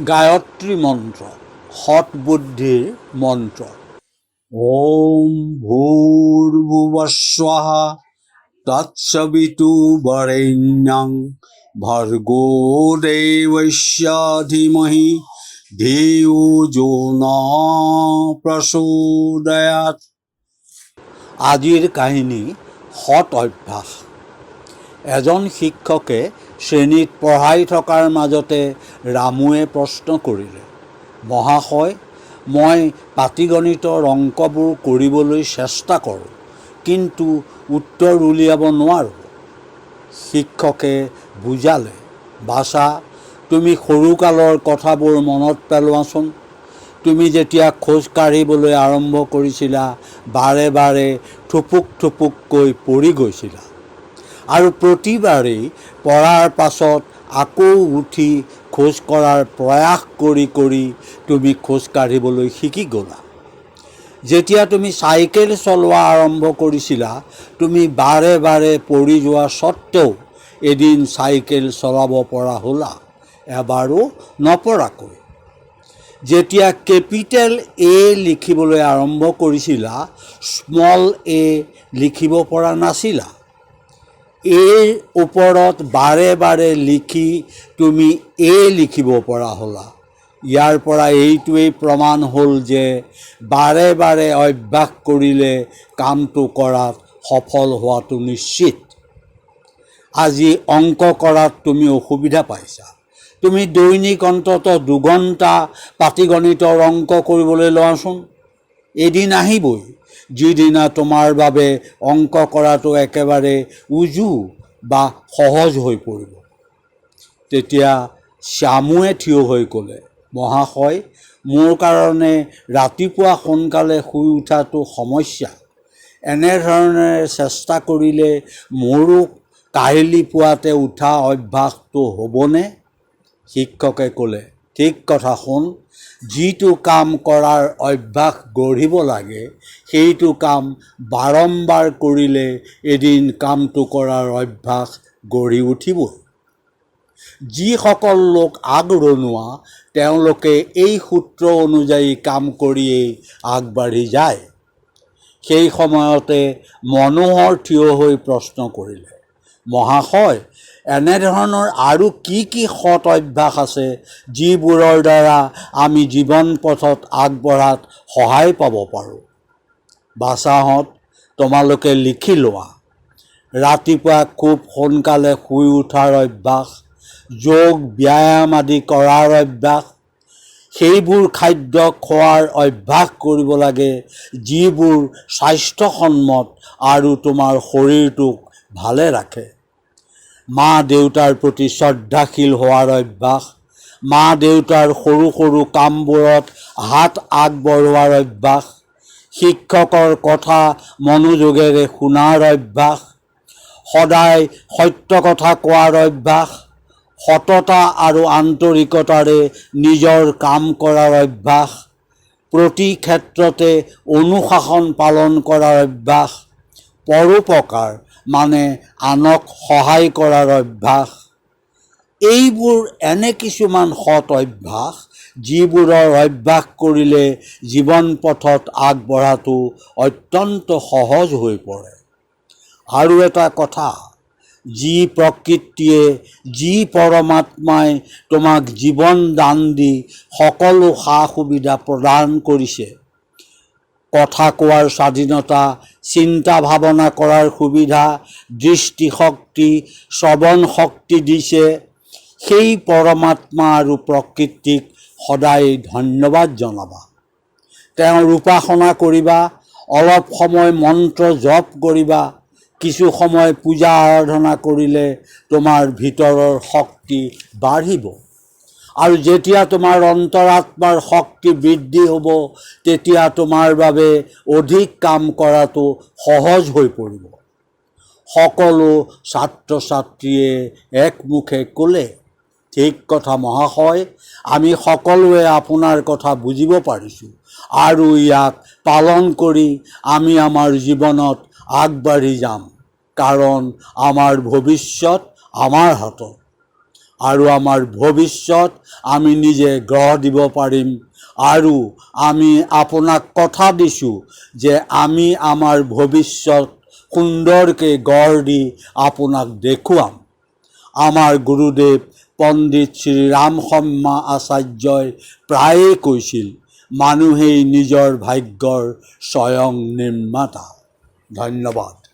গায়ত্ৰী মন্ত্ৰ সৎবুদ্ধিৰ মন্ত্ৰ। ॐ ভূৰ্ভুৱঃস্বঃ তৎসবিতুৰ্বৰেণ্যং ভৰ্গো দেৱস্য ধীমহি ধিয়ো যো নঃ প্ৰচোদয়াৎ। আজিৰ কাহিনী সৎ অভ্যাস। এজন শিক্ষকে শ্ৰেণীত পঢ়াই থকাৰ মাজতে ৰামুৱে প্ৰশ্ন কৰিলে, "মহাশয়, মই পাটীগণিতৰ অংকবোৰ কৰিবলৈ চেষ্টা কৰোঁ, কিন্তু উত্তৰ উলিয়াব নোৱাৰোঁ।" শিক্ষকে বুজালে, "বাছা, তুমি সৰুকালৰ কথাবোৰ মনত পেলোৱাচোন। তুমি যেতিয়া খোজ কাঢ়িবলৈ আৰম্ভ কৰিছিলা, বাৰে বাৰে থুপুক থুপুককৈ পৰি গৈছিলা আৰু প্ৰতিবাৰেই পৰাৰ পাছত আকৌ উঠি খোজ কঢ়াৰ প্ৰয়াস কৰি কৰি তুমি খোজ কাঢ়িবলৈ শিকি গ'লা। যেতিয়া তুমি চাইকেল চলোৱা আৰম্ভ কৰিছিলা, তুমি বাৰে বাৰে পৰি যোৱা স্বত্তেও এদিন চাইকেল চলাব পৰা হ'লা, এবাৰো নপৰাকৈ। যেতিয়া কেপিটেল এ লিখিবলৈ আৰম্ভ কৰিছিলা, স্মল এ লিখিব পৰা নাছিলা। এৰ ওপৰত বাৰে বাৰে লিখি তুমি এ লিখিব পৰা হ'লা। ইয়াৰ পৰা এইটোৱেই প্ৰমাণ হ'ল যে বাৰে বাৰে অভ্যাস কৰিলে কামটো কৰাত সফল হোৱাটো নিশ্চিত। আজি অংক কৰাত তুমি অসুবিধা পাইছা। তুমি দৈনিক অন্ততঃ 2 ঘণ্টা পাটীগণিতৰ অংক কৰিবলৈ লোৱাচোন। এদিন আহিবই, যিদিনা তোমাৰ বাবে অংক কৰাটো একেবাৰে উজু বা সহজ হৈ পৰিব।" তেতিয়া শ্যামুৱে থিয় হৈ ক'লে, "মহাশয়, মোৰ কাৰণে ৰাতিপুৱা সোনকালে শুই উঠাটো সমস্যা। এনেধৰণেৰে চেষ্টা কৰিলে মোৰো কাহিলি পুৱাতে উঠা অভ্যাসটো হ'বনে?" শিক্ষকে ক'লে, "ঠিক কথা সোণ। যিটো কাম কৰাৰ অভ্যাস গঢ়িব লাগে, সেইটো কাম বাৰম্বাৰ কৰিলে এদিন কামটো কৰাৰ অভ্যাস গঢ়ি উঠিবই। যিসকল লোক আগৰণুৱা, তেওঁলোকে এই সূত্ৰ অনুযায়ী কাম কৰিয়েই আগবাঢ়ি যায়।" সেই সময়তে মনোহৰ থিয় হৈ প্ৰশ্ন কৰিলে, "মহাশয়, এনেধৰণৰ আৰু কি কি সৎ অভ্যাস আছে, যিবোৰৰ দ্বাৰা আমি জীৱন পথত আগবঢ়াত সহায় পাব পাৰোঁ?" "বাছাহঁত, তোমালোকে লিখি লোৱা। ৰাতিপুৱা খুব সোনকালে শুই উঠাৰ অভ্যাস, যোগ ব্যায়াম আদি কৰাৰ অভ্যাস, সেইবোৰ খাদ্য খোৱাৰ অভ্যাস কৰিব লাগে, যিবোৰ স্বাস্থ্যসন্মত আৰু তোমাৰ শৰীৰটোক ভালে ৰাখে। মা দেউতাৰ প্ৰতি শ্ৰদ্ধাশীল হোৱাৰ অভ্যাস, মা দেউতাৰ সৰু সৰু কামবোৰত হাত আগবঢ়োৱাৰ অভ্যাস, শিক্ষকৰ কথা মনোযোগেৰে শুনাৰ অভ্যাস, সদায় সত্য কথা কোৱাৰ অভ্যাস, সততা আৰু আন্তৰিকতাৰে নিজৰ কাম কৰাৰ অভ্যাস, প্ৰতি ক্ষেত্ৰতে অনুশাসন পালন কৰাৰ অভ্যাস, পৰোপকাৰ মানে আনক সহায় কৰাৰ অভ্যাস। এইবোৰ এনে কিছুমান সৎ অভ্যাস, যিবোৰৰ অভ্যাস কৰিলে জীৱন পথত আগবঢ়াটো অত্যন্ত সহজ হৈ পৰে। আৰু এটা কথা, যি প্ৰকৃতিয়ে, যি পৰমাত্মাই তোমাক জীৱন দান দি সকলো সা সুবিধা প্ৰদান কৰিছে, কথা কোৱাৰ স্বাধীনতা, চিন্তা ভাৱনা কৰাৰ সুবিধা, দৃষ্টিশক্তি, শ্ৰৱণ শক্তি দিছে, সেই পৰমাত্মা আৰু প্ৰকৃতিক সদায় ধন্যবাদ জনাবা। তেওঁৰ উপাসনা কৰিবা। অলপ সময় মন্ত্ৰ জপ কৰিবা। কিছু সময় পূজা আৰাধনা কৰিলে তোমাৰ ভিতৰৰ শক্তি বাঢ়িব আৰু যেতিয়া তোমাৰ অন্তৰাত্মাৰ শক্তি বৃদ্ধি হ'ব, তেতিয়া তোমাৰ বাবে অধিক কাম কৰাটো সহজ হৈ পৰিব।" সকলো ছাত্ৰ ছাত্ৰীয়ে একমুখে ক'লে, "ঠিক কথা মহাশয়, আমি সকলোৱে আপোনাৰ কথা বুজিব পাৰিছোঁ আৰু ইয়াক পালন কৰি আমি আমাৰ জীৱনত আগবাঢ়ি যাম, কাৰণ আমাৰ ভৱিষ্যত আমাৰ হাতত।" আৰু আমাৰ ভৱিষ্যত আমি নিজে গঢ় দিব পাৰিম। আৰু আমি আপোনাক কথা দিছোঁ যে আমি আমাৰ ভৱিষ্যত সুন্দৰকৈ গঢ় দি আপোনাক দেখুৱাম। আমাৰ গুৰুদেৱ পণ্ডিত শ্ৰীৰাম শৰ্মা আচাৰ্যই প্ৰায়ে কৈছিল, মানুহেই নিজৰ ভাগ্যৰ স্বয়ং নিৰ্মাতা। ধন্যবাদ।